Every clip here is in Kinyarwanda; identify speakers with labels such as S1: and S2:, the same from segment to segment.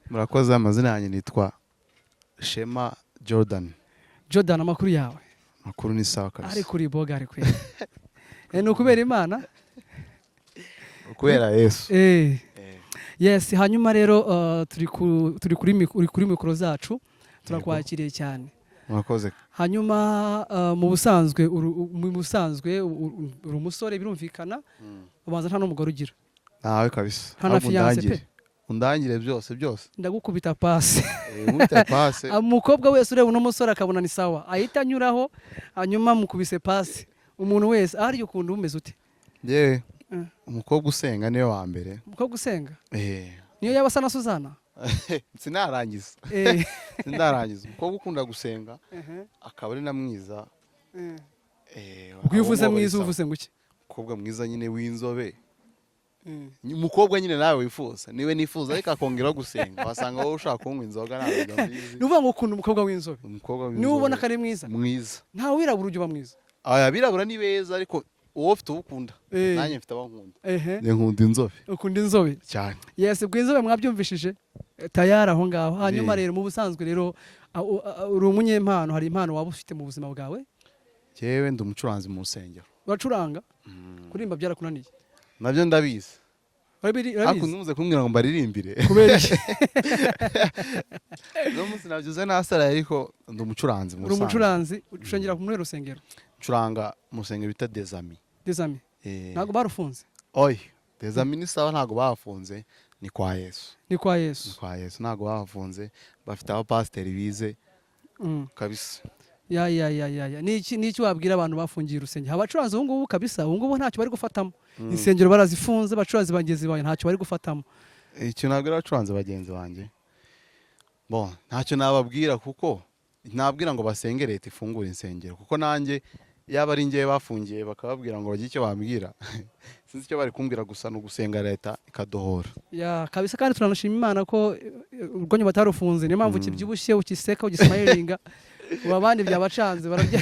S1: Murakoze. Amazina yanjye nitwa Shema Jordan.
S2: Jordan, amakuru yawe?
S1: Makuru ni sawa kabisa.
S2: Ari kuri boga, ari kwera. Ni ukubera Imana.
S1: Kubera Yesu.
S2: Yes, hanyuma rero turi kuri uri kuri mikoro zacu, turakwakiriye cyane.
S1: Murakoze.
S2: Hanyuma mu busanzwe uri umusore, birumvikana, ubanza nta n'umugore ugira?
S1: Nawe kabisa.
S2: Nta na
S1: Ahubwo
S2: fiancé
S1: undangire.
S2: pe?
S1: Undangire byose byose.
S2: Ndagukubita pasi.
S1: Nkubita pase.
S2: Umukobwa wese ureba uno musore akabona ni sawa, ahita anyuraho, hanyuma mukubise pasi. Umuntu wese ahariyo, ukunda umeze ute?
S1: Yewe, umukobwa usenga niwe wa mbere.
S2: Umukobwa usenga?
S1: Eh.
S2: Niyo yaba asa na Suzana?
S1: Sinarangiza. Sindarangiza. Umukobwa ukunda gusenga, akaba ari na mwiza.
S2: Ubwo iyo uvuze
S1: abo
S2: mwiza,
S1: sawa.
S2: uvuze ngo iki?
S1: Umukobwa mwiza nyine w'inzobe. Umukobwa nyine nawe wifuza, niwe nifuza, ariko akongeraho gusenga. Wasanga wowe ushaka kunywa inzoga, ntabwo mbizi.
S2: Ni ukuvuga ngo ukunda umukobwa w'inzobe?
S1: Umukobwa w'inzobe.
S2: Niwe ubona ko ari mwiza?
S1: Mwiza.
S2: Nta wirabura ujya uba mwiza?
S1: Aya, abirabura ni beza, ariko uwo ufite uwo ukunda. Nanjye mfite abo nkunda. Njye nkunda inzobe.
S2: Ukunda inzobe?
S1: Cyane.
S2: Yes, ubwo inzobe mwabyumvishije. Tayari aho ngaho. Hanyuma rero mu busanzwe rero uri umunyempano, hari impano waba ufite mu buzima bwawe?
S1: Njyewe ndi umucuranzi mu rusengero.
S2: Uracuranga? Kuririmba byarakunaniye?
S1: Nabyo ndabizi. Ariko
S2: Urabizi?
S1: ntuze kumbwira ngo mbaririmbire.
S2: Kubera iki?
S1: Uno munsi nabyuze nasaraye, ariko ndi umucuranzi mu
S2: Uri
S1: busanzwe.
S2: umucuranzi, ucurangera muri rusengero?
S1: Ncuranga mu rusengero bita Des Amis.
S2: Des Amis?
S1: Eh.
S2: Ntabwo barufunze?
S1: Oyi, Des Amis ni sawa, ntabwo bahafunze, ni kwa Yesu.
S2: Ni kwa
S1: Ni
S2: Yesu.
S1: kwa Yesu, ntabwo bahafunze, bafite abapasiteri bize kabisa.
S2: Ya, ni iki wabwira abantu bafungiye urusengero? Abacuranzi ubu ngubu kabisa, ubu ngubu ntacyo bari gufatamo. Insengero barazifunze, abacuranzi bagenzi bawe ntacyo bari gufatamo.
S1: Icyo nabwira abacuranzi bagenzi banjye, bon, ntacyo nababwira, kuko nabwira ngo basenge leta ifungure insengero, kuko nanjye yaba ari njyewe bafungiye bakababwira ngo bagire icyo bambwira, sinzi icyo bari kumbwira, gusa ni ugusenga leta ikadohora.
S2: Ya kabisa, kandi turanashima Imana ko urwanyu batarufunze. Niyo mpamvu ukibyibushye, ukiseka, ugismilinga. Ubu abandi byabacanze, bararya.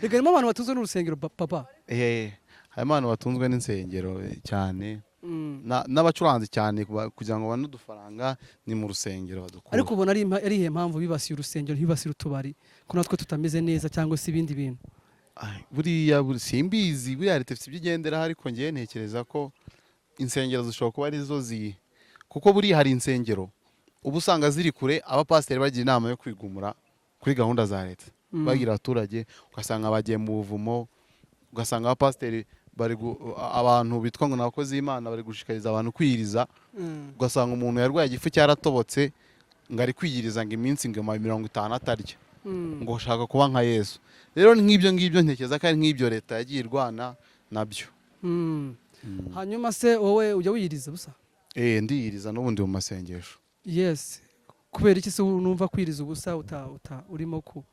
S2: Reka, harimo abantu batunzwe n'urusengero, papa.
S1: Harimo abantu batunzwe n'insengero cyane. N'abacuranzi cyane, kugira ngo babone udufaranga ni mu rusengero badukura.
S2: Ariko ubona ari iyihe mpamvu bibasiye urusengero, ntibibasire utubari, ko natwe tutameze neza, cyangwa se ibindi bintu?
S1: Ai, buriya simbizi, buriya leta ifite ibyo igenderaho, ariko ngewe ntekereza ko insengero zishobora kuba arizo kuko buriya hari insengero uba usanga ziri kure, abapasiteri bagira inama yo kwigumura kuri gahunda za leta, bagira abaturage, ugasanga bagiye mu buvumo, ugasanga abapasiteri bari abantu bitwa ngo ni abakozi b'Imana bari gushishikariza abantu kwiyiriza, ugasanga umuntu yarwaye igifu cyaratobotse, ngo ari kwiyiriza ngo iminsi ngo 50 atarya, ngo ushaka kuba nka Yesu. Rero ni nk'ibyo ngibyo, ntekereza ko ari nk'ibyo leta yagiye irwana nabyo.
S2: Hanyuma se wowe ujya wiyiriza busa?
S1: Eh, ndiyiriza n'ubundi mu masengesho.
S2: Yes, kubera iki se numva kwiriza ubusa uta urimo ku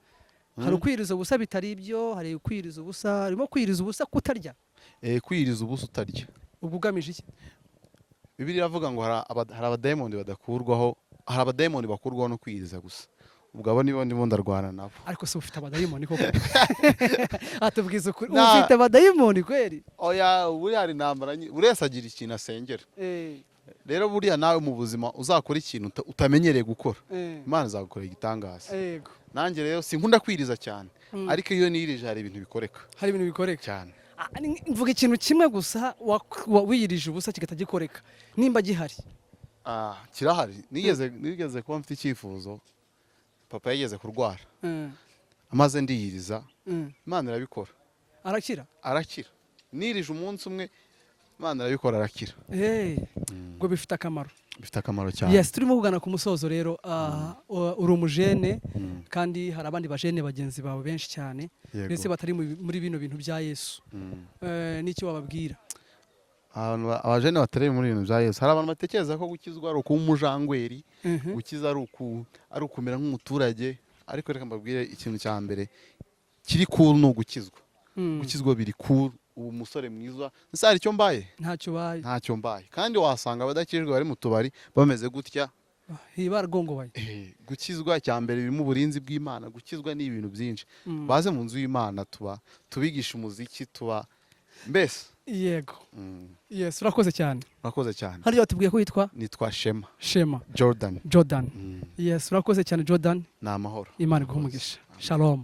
S2: hari ukwiriza ubusa bitari ibyo, hari ukwiriza ubusa, harimo kwiriza ubusa kutarya?
S1: Eh, kwiyiriza ubusa utarya.
S2: Ubwo ugamije iki?
S1: Bibiliya iravuga ngo hari abadayimoni badakurwaho, hari abadayimoni bakurwaho no kwiyiriza gusa. Ubwo abo nibo ndimo ndarwana nabo.
S2: Ariko se ufite abadayimoni koko? Atubwiza ukuri. Ufite abadayimoni kweri?
S1: Oya, buriya hari intambara buri wese agira ikintu asengera. Rero buriya nawe mu buzima uzakora ikintu utamenyereye gukora, Imana izagukorera igitangaza. Nanjye rero sinkunda kwiriza cyane, ariko iyo nirije hari ibintu bikoreka.
S2: Hari ibintu bikoreka?
S1: Cyane.
S2: Ah, mvuga ikintu kimwe gusa wiyirije ubusa kigahita gikoreka, nimba gihari.
S1: Ah, kirahari. Nigeze kuba mfite icyifuzo, papa yigeze kurwara, amaze ndiyiriza, Imana irabikora.
S2: Arakira?
S1: Arakira. Nirije umunsi umwe, Imana irabikora, arakira.
S2: Hey, ngo bifite akamaro.
S1: Bifite akamaro cyane.
S2: Yes, turimo kugana ku musozo rero. Uri umujene, kandi hari abandi bajene bagenzi bawe benshi cyane, ndetse batari muri bino bintu bya Yesu. N'icyo wababwira?
S1: Abajene batari muri ibintu bya Yesu, hari abantu batekereza ko gukizwa ari ukuba umujangweri, gukiza ari ukumera nk'umuturage. Ariko reka mbabwire, ikintu cya mbere kiri cool ni ugukizwa. Gukizwa biri cool. Ubu umusore mwiza, ese hari icyo mbaye?
S2: Ntacyo ubaye.
S1: Ntacyo mbaye. Kandi wasanga abadakijijwe bari mu tubari bameze gutya.
S2: Bargongobaye.
S1: Gukizwa cya mbere birimo uburinzi bw'Imana. Gukizwa ni ibintu byinshi. Baze mu nzu y'Imana, tuba tubigisha umuziki, tuba mbese.
S2: Yego. Yes, urakoze cyane.
S1: Urakoze cyane.
S2: Hariya watubwiye ko witwa?
S1: Nitwa Shema.
S2: Shema.
S1: Jordan.
S2: Jordan. Yes, urakoze cyane, Jordan.
S1: Ni amahoro.
S2: Imana iguhe umugisha. Shalom.